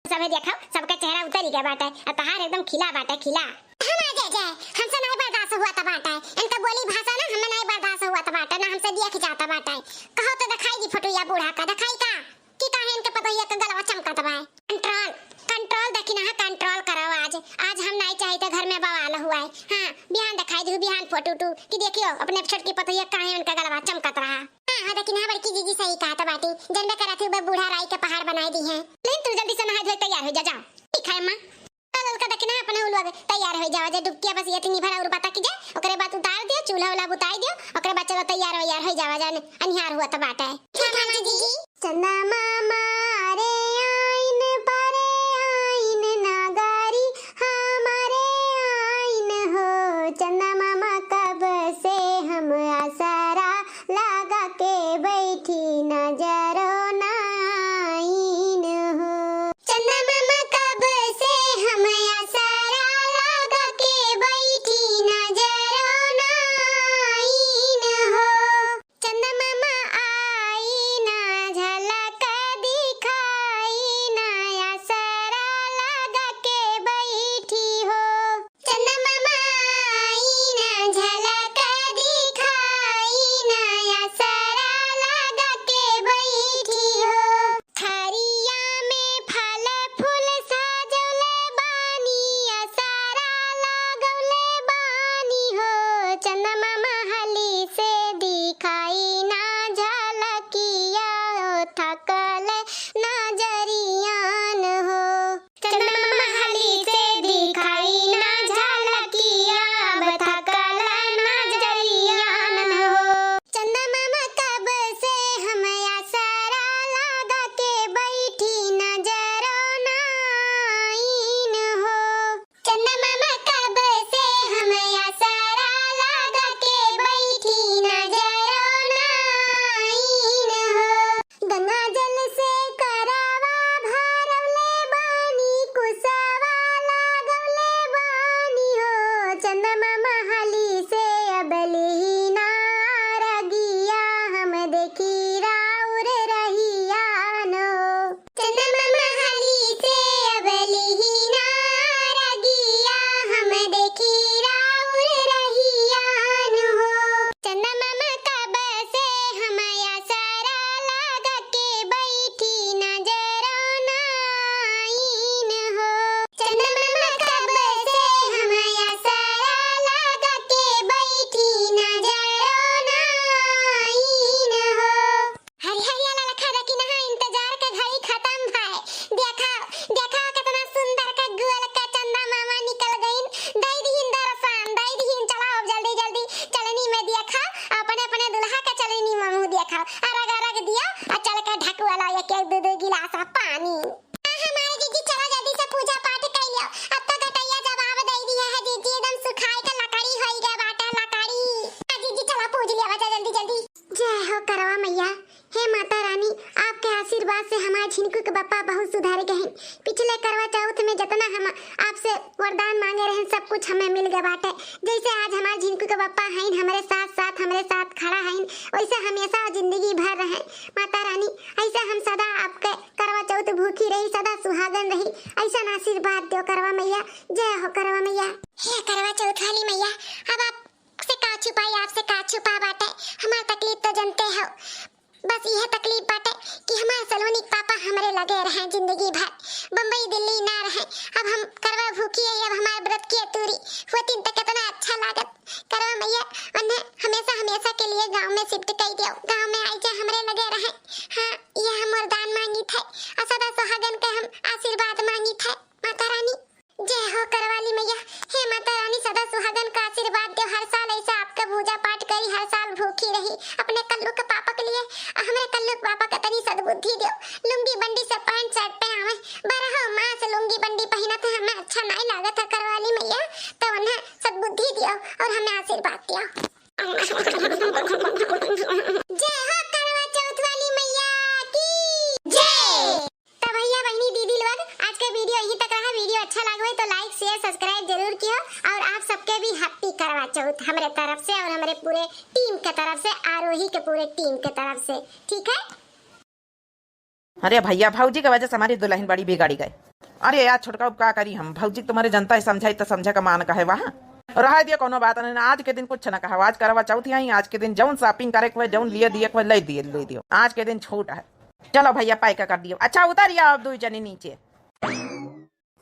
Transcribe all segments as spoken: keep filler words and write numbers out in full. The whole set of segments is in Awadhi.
सबे देखो, सबका चेहरा उतरी गया बाटे, और तहार एकदम खिला बाटे, खिला। हम आ जाए जाए, हमसे नहीं बर्दाश्त हुआ था बाटे, इनका बोली भाषा ना हमें नहीं बर्दाश्त हुआ था बाटे, ना हमसे देख जाता बाटे। कहो तो दिखाई दी फोटो या बूढ़ा का, दिखाई का? कि काहे इनके पतोहिया के गलवा चमकत बा? Control, control देखी ना, control करो आज। आज हम नाई चाहित घर में बवाल हुआ है। हाँ, बिहान दिखाई दू, बिहान फोटो उटू कि देखियो अपने छोटकी पतोहिया काहे उनका गलवा चमकत रहा। हाँ, हाँ, देखी ना, बड़की जीजी सही कहत बाटी। जनबे करत ही बे बूढ़ा राई के पहाड़ बनाई दिहे। लेकिन तू जल्दी से नहा धोए तैयार हो जा, जाओ। ठीक है अम्मा। चल, चल के देखी ना, अपने उ लोग तैयार हो जावा जा, डुबकिया बस ये तीन भर और बता कीजे, ओकरे बाद उतार दियो, चूल्हा वाला बुताई दियो, ओकरे बाद चलो तैयार हो, यार हो जावा जा, अनिहार हुआ तो बाटे। ठीक है मामा जी। चंदा मामा रे आइन परे आइन नगरी हमारे आइन हो। चंदा मामा कब से हम आसरा लगा के बैठी नजरो ना आइन हो। चंदा मामा कब से हम आसरा लगा के बैठी नजरो ना आइन हो। चंदा मामा आई ना झलक दिखाई ना आसरा लगा के बैठी हो। चंदा मामा आई ना झलक दिखाई ना आसरा लगा के बैठी हो। थरिया में फल फूल सजौले बानी, आसरा लगौले बानी हो। चंदा मामा हाली से दिखाई ना झलकिया, ओ थकल नजरियान हो। चंदा मामा हाली से दिखाई ना झलकिया, अब थकल नजरियान हो। चंदा मामा कब से हम आसरा लगा के बैठी नजरो ना आइन हो। चंदा मामा कब से हम आसरा लगा के बैठी नजरो ना आइन हो। गंगा जल से करवा भरवले बानी, कुसवा लगवले बानी हो। चंदा मामा हाली से अब लिही ना रगिया, हम देखी राउर रहिया नो। चंदा मामा हाली से अब लिही ना रगिया, हम देखी राउर रहिया नो। चंदा मामा कब से हम आसरा लगा के बैठी नजरो ना आइन हो। चंदा मामा कब से हम आसरा लगा के बैठी नजरो ना आइन हो। हरी हरिया ललखा देखी नहा इंतजार के घड़ी खतम भए। देखा, देखा कितना सुंदर के गोल के चंदा मामा निकल गइन। दई दिहिन दर्शन, दई दिहिन। चला अब जल्दी जल्दी चलनी में देखा, अपने अपने दुल्हा के चलनी में मुँह देखा, अरग अरग दिया, आ चल के ढकुआ ला एक एक दू दू गिलास पानी। आ हमारे जीजी चला जल्दी से पूजा पाठ कर लियो, अब तो घटैया जवाब दे दिया है जीजी, एकदम सुखाई के लकड़ी होई गए बाटे लकड़ी। आ जीजी चला पूज लिया बच्चा जल्दी जल्दी। जय हो करवा मैया। हे माता रानी, आपके आशीर्वाद से हमारे झिनकू के बप्पा बहुत सुधार गए हैं। पिछले करवा चौथ में जितना हम आपसे वरदान मांगे रहन, सब कुछ हमें मिल गए बाटे। जैसे आज हमारे झिनकू के बप्पा हईन, हमरे साथ साथ, हमरे साथ खड़ा हईन, वैसे हमेशा जिंदगी भर रहे। माता रानी, ऐसे हम सदा आपके करवा चौथ भूखी रही, सदा सुहागन रही, ऐसा आशीर्वाद दो करवा मैया। जय हो करवा मैया। हे करवा चौथ वाली मैया, अब आप से का छुपाई, आपसे का छुपा बाटे, हमार तकलीफ तो जनते हो। बस यह तकलीफ बाटे कि हमार सलोनी के पापा हमरे लगे रहे जिंदगी भर। बम्बई दिल्ली ना रहे। अब हम करवा भूखी है, अब हमार व्रत की अतूरी होतीन तो कितना अच्छा लागत। करवा मैया, उन्हें हमेशा हमेशा के लिए गांव में shift कर दियो। गांव में आई जा हमरे लगे रहे। हाँ, यह हम वरदान मांगी थे और सदा सुहागन के हम आशीर्वाद मांगी थे। माता रानी, जय हो करवाली मैया। हे माता रानी, सदा सुहागन का आशीर्वाद दो। हर साल ऐसा आपका पूजा पाठ करी, हर साल भूखी रही अपने कल्लू के पापा के लिए। हमरे कल्लू के पापा के तनी सद्बुद्धि दो। लुंगी बंडी से पैंट शर्ट पहनावे, बारह मास लुंगी बंडी पहनत है, हमें अच्छा नहीं लागत है करवाली मैया। तो उन्हें सद्बुद्धि दियो और हमें आशीर्वाद दियो। जय हो करवा चौथ वाली मैया की जय। तो भैया, बहिनी, दीदी लोग, आज का video यहीं तक रहा। Video अच्छा लगे तो like, share, subscribe जरूर कियो और आप सबके भी happy करवा चौथ हमरे तरफ से और हमरे पूरे team के तरफ से, आरोही के पूरे team के तरफ से, ठीक है? अरे भैया, भौजी के वजह से हमारी दुल्हन बड़ी बिगड़ी गई। अरे यार छोटका, अब का करी हम, भौजी के तुम्हारे जनता ही समझाई त समझे का मान कहे वहाँ। रहा दिया, कोनो बात नहीं ना, आज के दिन कुछ ना कहा, आज करवा चौथ ही, आज के दिन जौन shopping करे के होए, जौन लिए दिए के होए, ले दिए, ले दियो, आज के दिन छूट है। चलो भैया pack कर दियो। अच्छा उतरिया अब दुई जनी नीचे।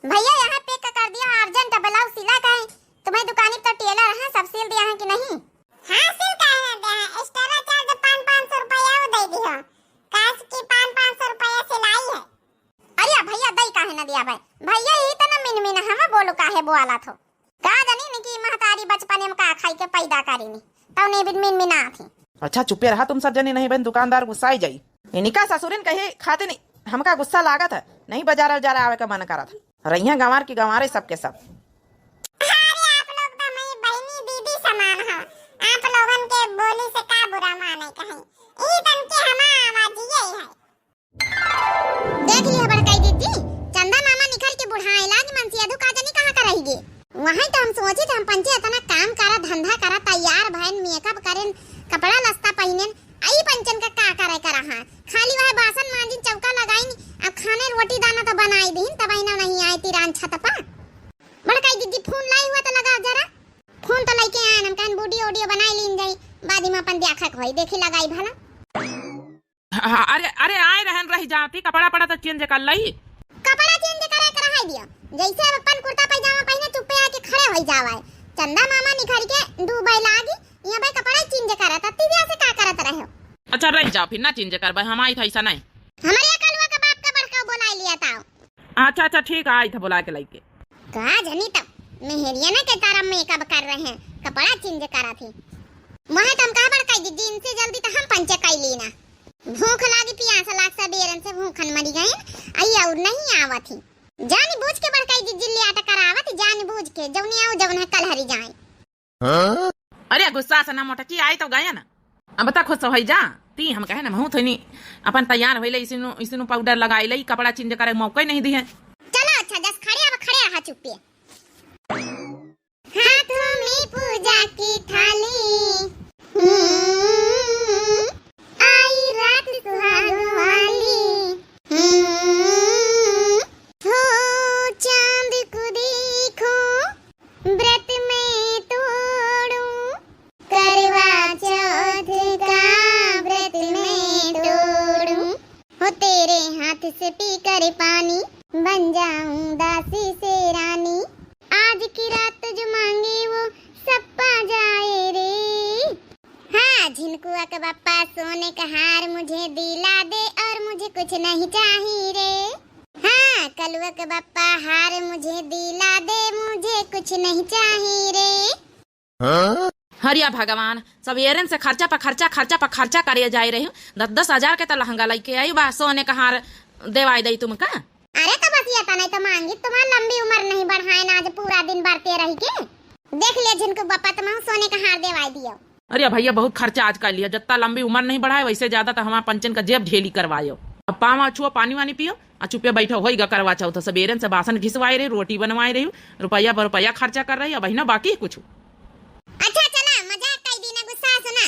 भैया यहाँ pack कर दियो, urgent blouse सिला के है। तुम्हारी दुकानी पर tailor है, सब सिल दिया है कि नहीं? हाँ सिल काहे ना दिया है, extra charge पाँच पाँच सौ रुपया वो दे दियो, काश की पाँच पाँच सौ रुपया सिलाई है। अरे भैया दई काहे ना दिया भाई, भैया ही तो ना मिनमिन हमें बोलो काहे बोला थो। का जानी नी कि महतारी बचपने में का खाई के पैदा करी नी, तब नहीं बिन मिनमिना थी। अच्छा चुपे रहा तुम सब जनी, नहीं बहन दुकानदार गुस्साई जाई। इनका ससुरिन कहे खातिर हमका गुस्सा लागत है, नहीं बजारा उजारा आवे का मन करत है। रहिया गंवार की गंवारे सबके सब। अरे आप लोग तो हमारी बहनी दीदी समान हो, आप लोगन के बोली से का बुरा माने कहीं, ई तन के हमार आवाज यही है। देख लिया बड़काई दीदी, चंदा मामा निकल के बुढ़ाए लाग मनसी अधु का जनी कहाँ का रह गए। वहीं तो हम सोचे थे, हम पंचे इतना काम करा, धंधा करा, तैयार भयन, makeup करेन, कपड़ा लस्ता पहिनेन, आई पंचन का का करे करा हाँ, खाली वह बासन मांजिन, चौका लगाइन, अब खाने रोटी दाना तो बनाई दीन, तब ना नहीं आए तिरान छत पर। बड़काई दीदी फोन लाई हुआ तो लगा जरा, फोन तो लेके आए, हम कहन वीडियो ऑडियो बनाई लीन जाई, बाद में अपन देखक होई, देखी लगाई भला। हाँ, अरे, अरे, आए रहन रह जाती, कपड़ा पड़ा तो change कर लई। कपड़ा change करे के रहे दियो, जैसे अब अपन कुर्ता पैजामा पहिने चुप्पे आके खड़े होई जावा है। चंदा मामा निखर के डूबे लागी, यहाँ भाई कपड़ा change करत, अति दिया से का करत रहे हो? अच्छा, रह जाओ फिर, ना change करबे, हम आई था ऐसा नहीं। हमारे कलुआ का बाप का बड़का बोलाई लिया था। अच्छा, अच्छा, ठीक है, आई था बोला के लइके। का जनी तब मेहरिया ना के तारा makeup कर रहे हैं, कपड़ा change करा थी। वह तो हम कहा बड़काई दीदी, इनसे जल्दी तो हम पंचे कई ली ना। भूख लागी, पियास लाग, सबेरन से भूखन मरी गए, आई और नहीं आवत ही। जानी बूझ के बड़काई दीदी ले आटा करावत, जानी बूझ के जौनी आओ जौन है कल हरी जाए। अरे गुस्सा से ना मोटकी, आई तो गए ना। अब बता खुश होई जा। ती हम कहे ना महू थोनी अपन तैयार होइले, इसनु, इसनु powder लगाई ले, कपड़ा change करे मौका ही नहीं दिए। चलो अच्छा जस खड़े, अब खड़े रहा चुप्पे। हाथों में पूजा की थाली, हम्म, आई रात सुहाग वाली, हम्म, हो चांद को देखो, व्रत मैं तोड़ूं, करवा चौथ का व्रत मैं तोड़ूं, हो तेरे हाथ से पीकर पानी, बन जाऊं दासी से रानी। आज की रात जो मांगे वो सब पा जाए रे। हाँ, झिनकुआ के बप्पा सोने का हार मुझे दिला दे और मुझे कुछ नहीं चाहिए रे। हाँ, कलुआ के बप्पा हार मुझे दिला दे, मुझे कुछ नहीं चाहिए रे। हरिया भगवान, सबेरन से खर्चा पर खर्चा, खर्चा पर खर्चा करे जाए रही। दस दस हजार के तो लहंगा लइके आई बा, सोने का हार देवाई दई तुमका। अरे तो बस ये तने तो मांगी, तुम्हार लंबी उम्र नहीं बढ़ाए ना, आज पूरा दिन बरते रही के। देख ले झिनकू बप्पा, तुम सोने का हार देवाई दियो। अरे भैया, बहुत खर्चा आज कर लिया, जितना लंबी उम्र नहीं बढ़ाए, वैसे ज्यादा तो हमार पंचन का जेब ढेली करवायो। अब पाँव छुओ, पानी वानी पियो, आ चुपे बैठो, होई गा करवा चौथ। सबेरन से बासन घिसवाए रही, रोटी बनवाए रही, रुपया पर रुपया खर्चा कर रही, अब ना बाकी कुछ। अच्छा चला, मजाक कई दी ना, गुस्सा से ना।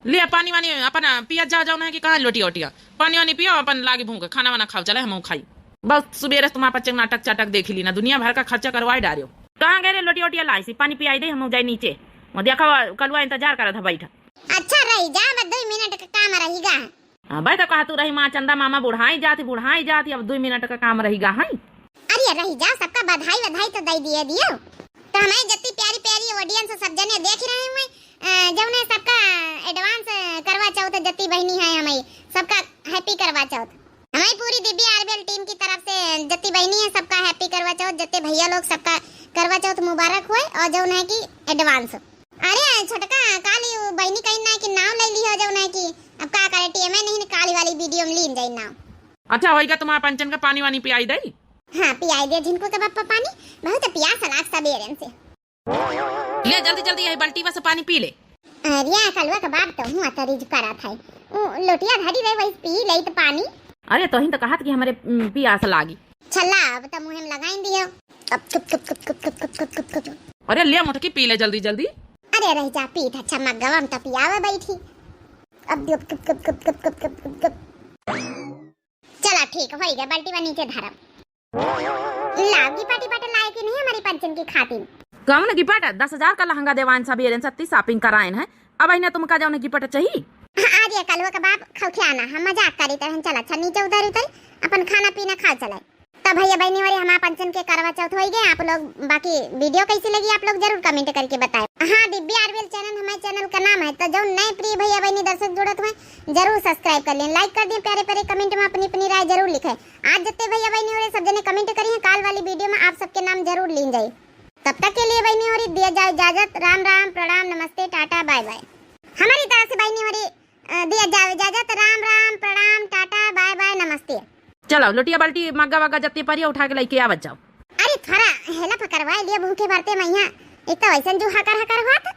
ले पानी वानी अपन पिया जा, जाओ ना कि कहाँ लोटिया ओटिया, पानी वानी पियो, अपन लागी भूख, खाना वाना खाओ, चले हम खाई। बस सुबेरे से तुम्हारा पच्चे नाटक चाटक देख ली ना, दुनिया भर का खर्चा करवाए डारियो। कहाँ गए रे लोटिया ओटिया लाई सी, पानी पियाई दे, हम जाए नीचे। वो देखो कलुआ इंतजार करत है बैठा। अच्छा रही जा, बस दो मिनट का काम रही गा। हाँ, भाई तो कहा तू रही माँ चंदा मामा बुढ़ाई जाती, बुढ़ाई जाती, अब दो मिनट का काम रही गा है। अरे रही जा, सबका बधाई बधाई तो दे दिए दियो। तो हमारे जत्ती प्यारी प्यारी audience सब जने देख रहे हुए, अ, जौने सबका advance करवा चौथ जत्ती बहनी है हमारी, सबका happy करवा चौथ। हमारी पूरी दिव्या आरबीएल team की तरफ से जत्ती बहनी है सबका happy करवा चौथ, जत्ते भैया लोग सबका करवा चौथ मुबारक हुए और जौन है कि advance। अरे छोटका, काली उ बहनी कहीं ना कि नाम ले लियो जौन है कि अब का करे, टीएमए नहीं ने काली वाली वीडियो में लीन जाई नाम। अच्छा होइगा, तुम्हारा पंचन का पानी वानी पियाई दई। हाँ पियाई दे झिनकू के बप्पा पानी, बहुत पियास लाग सबेरन से। ले जल्दी जल्दी यही बाल्टी में से पानी पी ले। अरे कलुआ के बाप तो हुआ तरीज करा था, उ लोटिया धरी रहे वही पी ले तो पानी। अरे तोहिन तो कहत कि हमरे, उम, पियास लागी। छल्ला अब तो मुँह में लगाइन दियो। अरे ले मोटकी पी ले जल्दी जल्दी। अरे रह जा पीत, अच्छा मग्गवा में तो पियावे बैठी। अब दियो। चला ठीक होई गए, बाल्टी बा नीचे धरब। गिपट इपट लाए कि नहीं हमारी पंचन की खातिर? कौन गिपट? दस हजार का लहंगा देवाइन सब, ये सत्ती shopping कराइन है। अब इन्हें तुमका जौन गिपट चाहिए? हाँ, आज ये कलवा का बाप खौखे आना, हम मजाक करी तरह। चल अच्छा, नीचे उतरी उतरी, अपन खाना पीना खाओ चले। तो भैया बहनी होरी, हमार पंचन के करवा चौथ होई गए। आप लोग बाकी video कैसी लगी, आप लोग जरूर comment करके बताए। हाँ, डिब्बी आरवीएल channel हमारे channel का नाम है, तो जो नए प्रिय भैया बहनी दर्शक जुड़त हुए, जरूर subscribe कर लें, like कर दें, प्यारे प्यारे comment में अपनी अपनी राय जरूर लिखें। आज जितने भैया बहनी होरी सब जने comment करी हैं, काल वाली video में आप सबके नाम जरूर लीन जाए। तब तक के लिए बहनी होरी दिया जाओ इजाजत। राम राम, प्रणाम, नमस्ते, टाटा, bye bye। हमारी तरफ से बहनी होरी, अ, दिया जाओ इजाजत। राम राम, प्रणाम, टाटा, bye bye, नमस्ते। चलो, लोटिया बाल्टी, मग्गा वग्गा जत्ती परिया उठा के लेके आवत जाओ। अरे, थोड़ा हेला पकड़वा लिया, भूखे मरते मैया। एक तो वैसन जो हकर हकर हुआ था।